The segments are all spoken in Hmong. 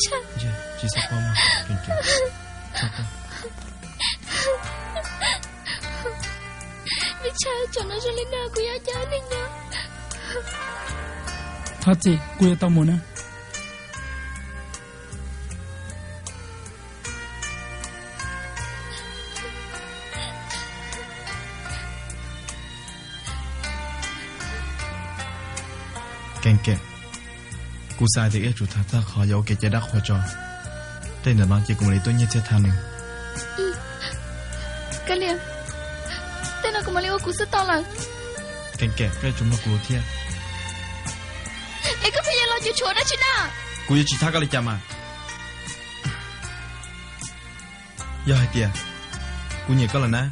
Tsis xav pom mas, Keeb Keeb, txhob quaj. Vij Tshais, tsam no zoo li no kuv yuav ua cas ua neej nyob? Thov txim, kuv yuav tau mus na. Keeb Keeb, kuv xav tias wb yuav tsum tham tag qhov yuav ua kev cai dab qhuas tso. Tej ntawm no ces kuv mam li tuaj nyiag txiag tham nws. Kab Liam, tej no kuv mam li ua kuv xwb tau lawm. Keeb Keeb, koj yuav tsum mloog kuv thiab. Es koj pheej yuav los cuam tshuam dab tsi na? Kuv yuav tsis thab koj li cas mas. Yog hais tias kuv nyiam koj lawm na,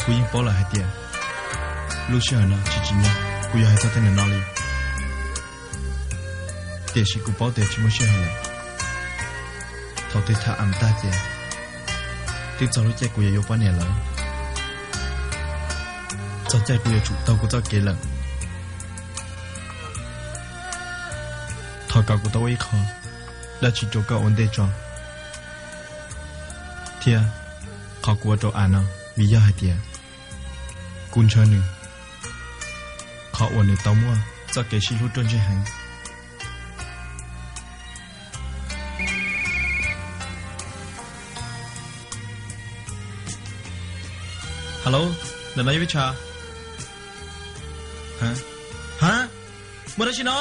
kuv yeej paub lawm hais tias lub sij hawm no tsis tsim nyog kuv yuav hais txog tej ntawm no li. Tiam sis kuv paub tias tsis muaj sij hawm lawm. Thaum twg tham am tag ces twb txog lub caij kuv yuav yuav poj niam lawm. Txog caij kuv yuav tsum taug kuv txoj kev lawm. Thov kom kuv tau ua ib qho dab tsi rau koj ua ntej tso. Thiab qhov kuv ua rau am no vim yog hais tias kuv ntshaw nws qhov uas nws tau muaj txoj kev sib hlub ruaj ntseg heev. Hello, ntawm no yog Vij Tshais. Ha, muaj dab tsi no?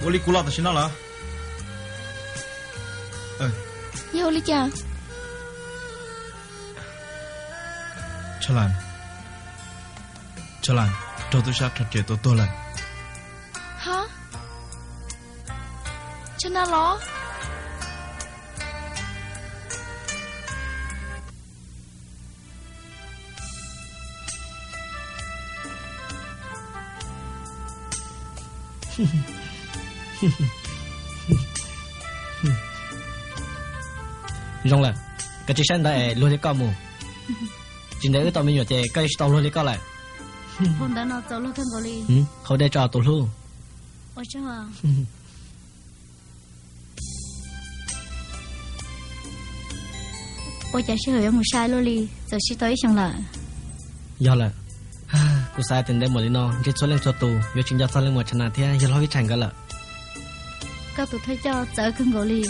Ua li kuv los tam sim no los? Yog ua li cas? Tshaj Las, Tshaj Las raug tub sab rho riam tua tuag lawm. Ha, Tshaj Nas los? Zoo lawm, koj tsis saib ntawd es luag li koj mus. Tsis ntev wb tau me nyuam ces koj yuav tsis tau luag li koj lawm. Hau dej tso tus hlub. Ua cas sij hawm yuav mus sai luaj li, txawm sib tau ib xyoos lawm. Yog lawm, kuv xav tias ntev npaum li no ntshe txhua leej txhua tus yuav tsis nco txog leej muam Tshaj Nas thiab yawg hlob Vij Tshais nkawd lawm. Koj tus thawj coj txawv kawg nkaus li,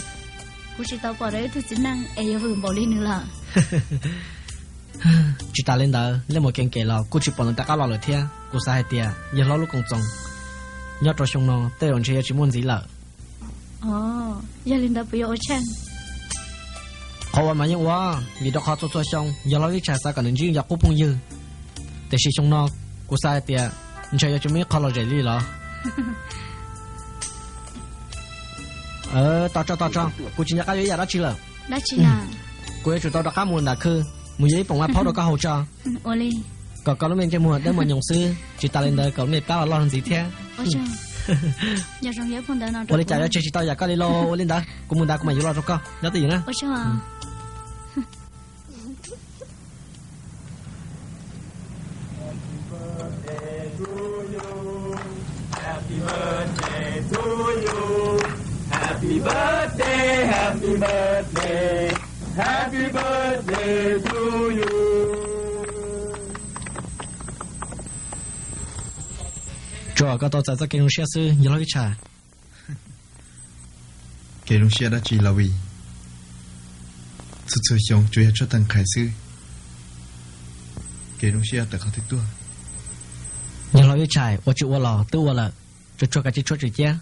kuv tsis tau pom rau ib tug txiv neej es yuav vwm npaum li nws lawm. Tsis tas li ntawd, leej muam Keeb Keeb los kuj tsis pom nws rov qab los lawm thiab. Kuv xav hais tias yawg hlob lub koom txoos nyob rau xyoo no tej zaum ntshe yuav tsis muaj ntxiv lawm. Yog li ntawd puas yuav ua tshaj? Qhov uas mas yeej ua, vim rau qhov txhua txhua xyoo yawg hlob Vij Tshais xav kom nws ntsib yog qub phooj ywg, tiam sis xyoo no kuv xav hais tias ntshe yuav tsis muaj ib qho lom zem li los. Tos tso, tos tso, kuv tsis nco qab yuav ib yam dab tsi lawm. Kuv yuav tsum tau rov qab mus nram khw mus yuav ib poom ma phaub rau koj haus tso, kom koj lub me ntsej muag dawb mos nyoos xwb, tsis tas li ntawd kom lub me plab los loj ntxiv thiab. Ua li cas yuav tseg tsis tau yam koj li los ua li ntawd, kuv mus ntawd kuv mam yuav los rau koj nyob twj ywm na. Tsuas koj tau txais txoj kev zoo siab xwb yawg hlob Vij Tshais. Kev zoo siab dab tsi los vim txhua txhua xyoo tsuas yog tshuaj tag nqhais xwb. Kev zoo siab tawm qhov twg tuaj? Yawg hlob Vij Tshais, ua tsis ua los twb ua lawm, tsuas tshuav kav tsij tshuab tswm ciab.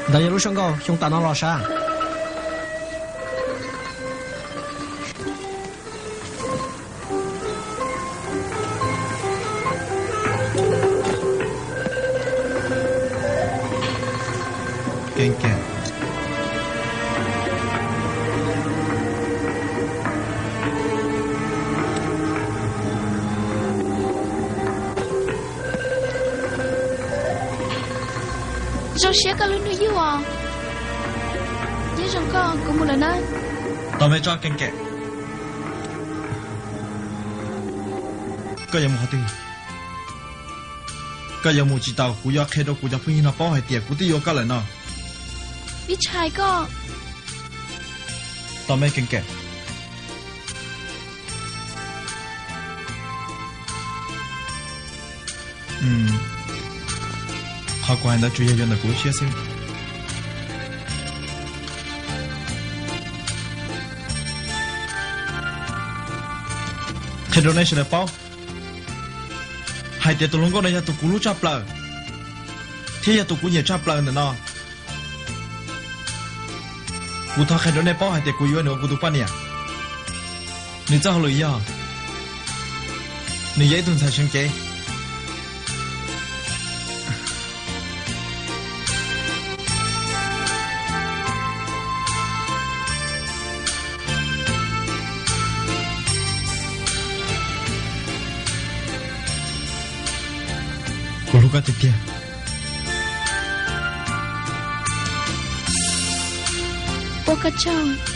Ntawd yog lub zoo nkauj xyoo tas no los sav? Keeb Keeb, Zoo siab koj hlub Nuj Yuj os. Nyob zoo koj, kuv mus lawm na. Tos me tso Kees Kem. Koj yuav mus qhov twg? Koj yuav mus tsis tau, kuv yuav qhia rau kuv cov phooj ywg no paub hais tias kuv twb yuav koj lawm no. Ib tshais koj. Tos me Kees Kem. Qhov kuv hais ntawd tsuas yog yuav ntawm kuv lub siab xwb. Qhia rau nej sawv daws paub hais tias tus hluas nkauj no yog tus kuv hlub tshaj plaws thiab yog tus kuv nyiam tshaj plaws ntawm no. Kuv thov qhia rau nej paub hais tias kuv yuav nws ua kuv tus poj niam. Nws txoj hauj lwm yog, nws yog ib tug ntxhais seev cev. Kuv hlub koj tiag tiag. Ua koj tsaug.